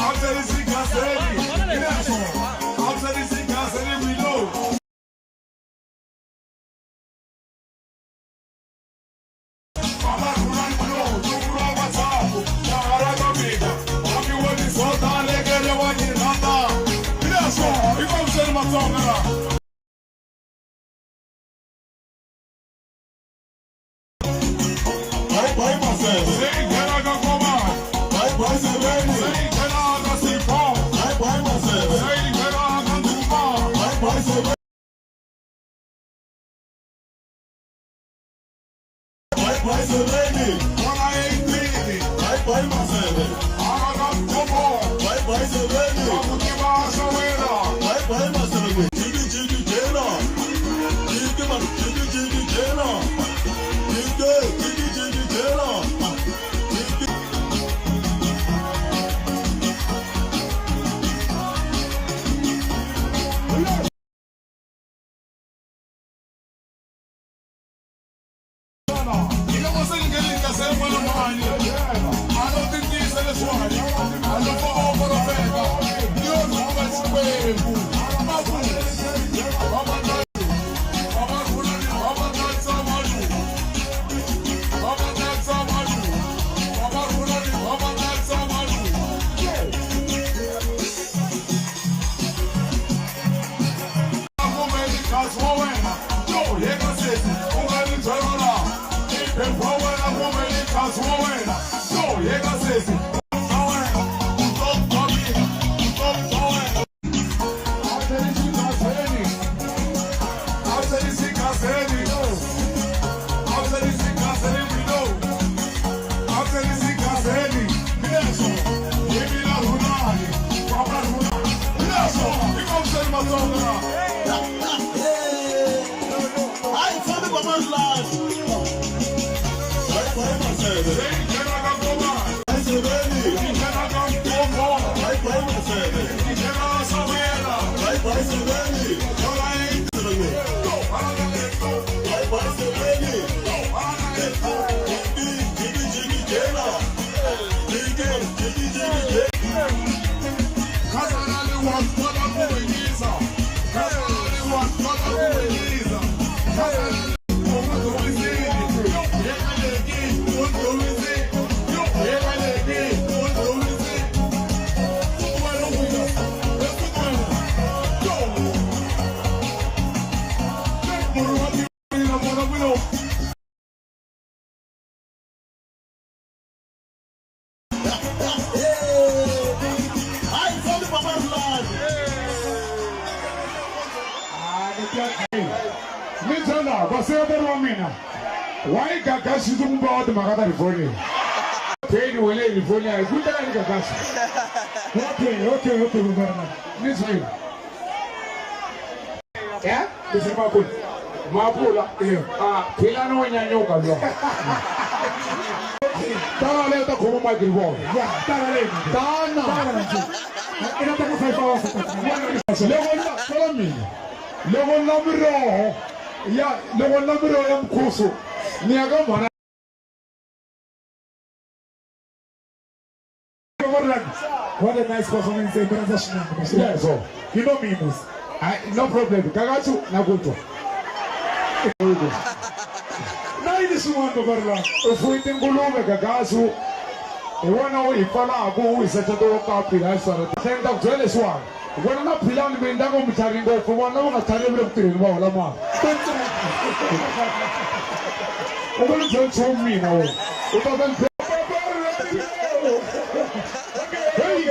After this, Why Gagashi kumba wa timhaka ta Rivonia? Teni wele Rivonia, ku teka ni Gagashi. Okay, okay, okay, Baba. Ni swi. Yeah? Leswi makulu. Mapula. Ah, philani wo nyanyuka lo. Tana leyo ta khoma mic Rivonia. Yeah, tana leyo. Tana. Tana. Ina ta ku 5 hours. Loko na tala mina. Loko na miroho. Ya, loko na miroho ya mkhusu. Ni ya ka mhana. What a nice performance. Yes, so. You know me, Mus. No problem. Kakachu nakutwa. Na yini swin'wana Baba? U fuyi tinguluve Gagasu. Hi wona u hi pfalaku u hi secha to ka phila hi swona. Ni ta ku byela leswiwani. Vona na philani mi ndza ku mi tlhari ngopfu vona va nga tlhari le ku tirheni va hola mali. U nga ni byeli nchumu mina wena. U ta ta ni Hey,